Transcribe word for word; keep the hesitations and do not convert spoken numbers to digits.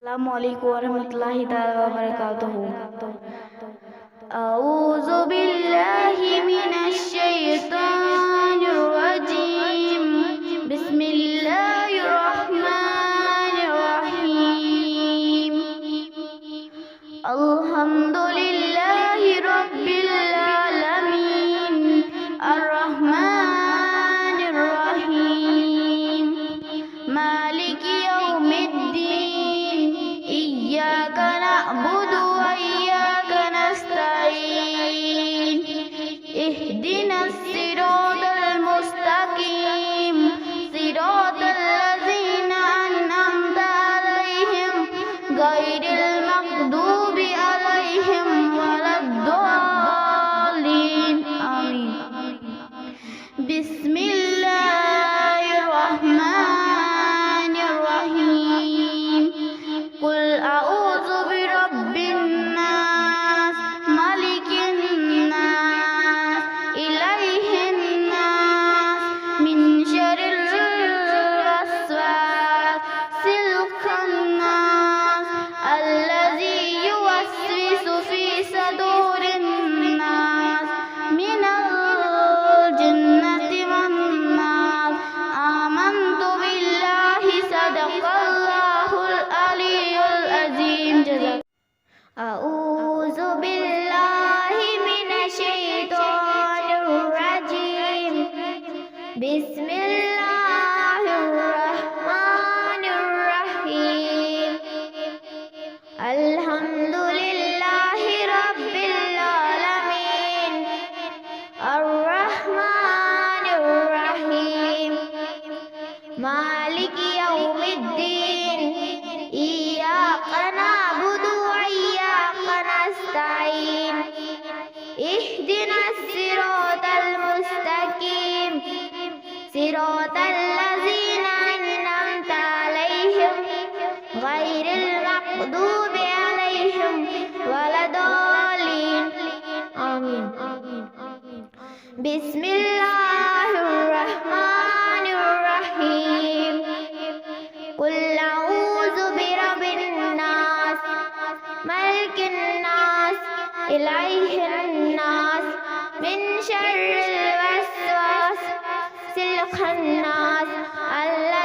السلام عليكم ورحمة الله تعالى وبركاته. أعوذ بالله من الشيطان الرجيم. بسم الله الرحمن الرحيم. الحمد لله رب العالمين. الرحمن الرحيم. مالك يوم الدين. إياك نعبد وإياك نستعين. اهدنا الصراط المستقيم. صراط الذين أنعمت عليهم غير المغضوب عليهم ولا الضالين. آمين. بسم الله الرحمن الرحيم. قل أعوذ برب الناس، ملك الناس، إله الناس، من شر الوسواس الخناس، الذي يوسوس في صدور الناس، من الجنة والناس. آمنت بالله، صدق الله العلي العظيم. جزاك. أعوذ بالله من الشيطان الرجيم. بسم الله الرحمن الرحيم. الحمد لله رب العالمين. الرحمن الرحيم. مالك يوم الدين. إياك نعبد وإياك نستعين. اهدنا الصراط المستقيم. صراط الذين أنعمت عليهم غير المغضوب عليهم ولا الضالين. آمين. بسم الله الرحمن الرحيم. قل أعوذ برب الناس، ملك الناس، إله الناس، من شر الوسواس الخناس، الذي